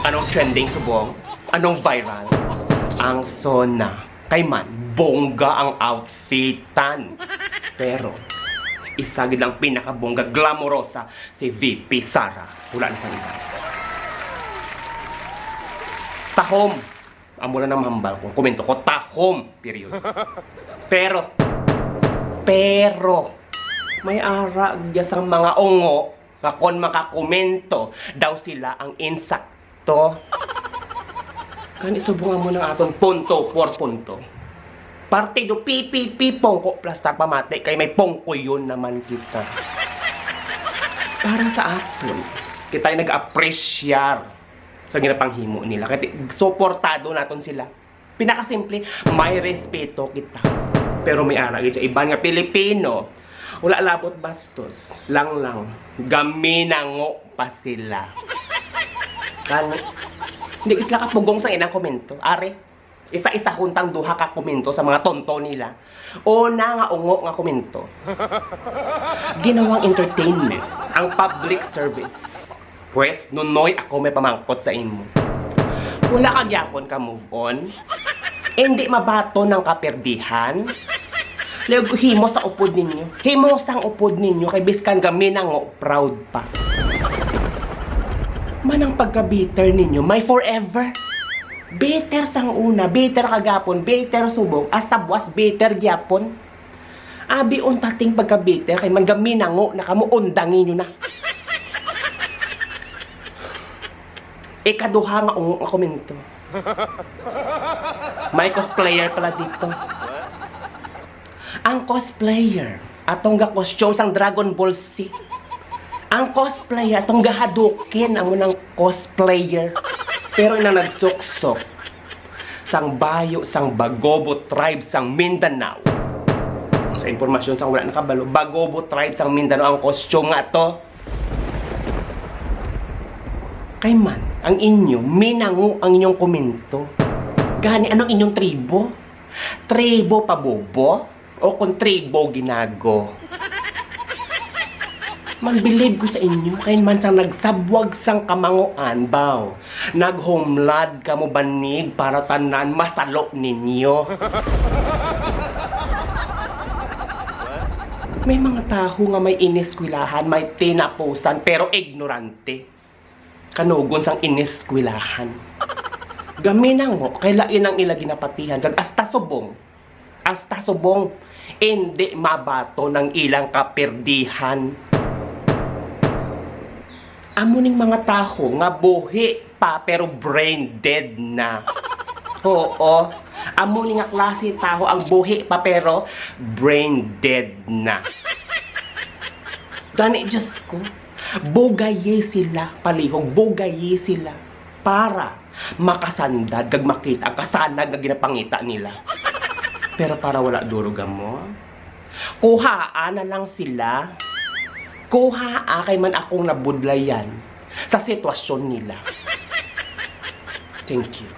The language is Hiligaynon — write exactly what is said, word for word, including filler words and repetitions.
Anong trending, subong? Anong viral? Ang SONA. Kay man, bongga ang outfitan. Pero, isa gid lang pinakabongga, glamorosa, si V P Sara. Wala na sa iba. Tahom. Amo na nang mahambal ko. Komento ko, tahom. Period. Pero, pero, may ara gid sang mga ungo nga kon makakomento daw sila ang insakto. Gani, subong amo nang aton punto por punto. Partido P P P, pongko plastar pamati, kay may pongkoyon naman kita. Para sa aton, kita ay nag-apresyar sa ginapanghimo nila. Kay suportado naton sila. Pinakasimple, may respeto kita. Pero may ara gid sa iban nga Pilipino, wala labot bastos. Lang lang, gaminango pa sila. Kan, hindi sila kapugong sa ilang komento. Are, isa-isa huntang duha ka komento sa mga tonto nila. Una nga ungo nga komento. Ginawang entertainment ang public service. Pwes, Nonoy, ako may pamangkot sa imo. Wala ka gyapon ka move on? Hindi mabaton ang kaperdihan? Lego, himo sa upod ninyo. Himo sang upod ninyo kay biskan gaminango, proud pa. Man ang pagka-bitter ninyo, may forever. Bitter sang una, bitter kagapon, bitter subong, hasta buwas bitter gyapon. Abi unta ting pagka-bitter kay man gaminango na kamo, undangi nyo na. Ikaduha nga ungo nga komento. May cosplayer pala dito. Ang cosplayer, atong ga-costume sang Dragon Ball Z. Ang cosplayer, atong ga-Hadouken, amo nang cosplayer. Pero inang nagsuksok sang bayo sang Bagobo tribe sang Mindanao. Sa impormasyon sang wala nakabalo, Bagobo tribe sang Mindanao ang costume nga to. Kay man, ang inyo, minango ang inyong komento. Gani, anong inyong tribo? Tribo pa bobo? O kung tribo ginago? Magbilib ko sa inyo, kay man sang nagsabwag sang kamanguan, baw, naghumlad kamo banig para tanan masalo ninyo. May mga tawo nga may ineskwelahan, may tinapusan, pero ignorante. Kanugon sang ineskwelahan. Gaminango kay lain ang ila ginapatihan, kag hasta subong, hasta subong, indi mabaton ang ilang kaperdihan. Amo ning mga tawo nga buhi pa pero brain dead na. Oo, amo ni nga klase tawo ang buhi pa pero brain dead na. Gani, Diyos ko, bugayi sila, palihog, bugayi sila para makasandad kag makita ang kasanag nga ginapangita nila. Pero para wala duro gamo, kuhaa na lang sila. Kuhaa kay man akong nabudlayan sa sitwasyon nila. Thank you.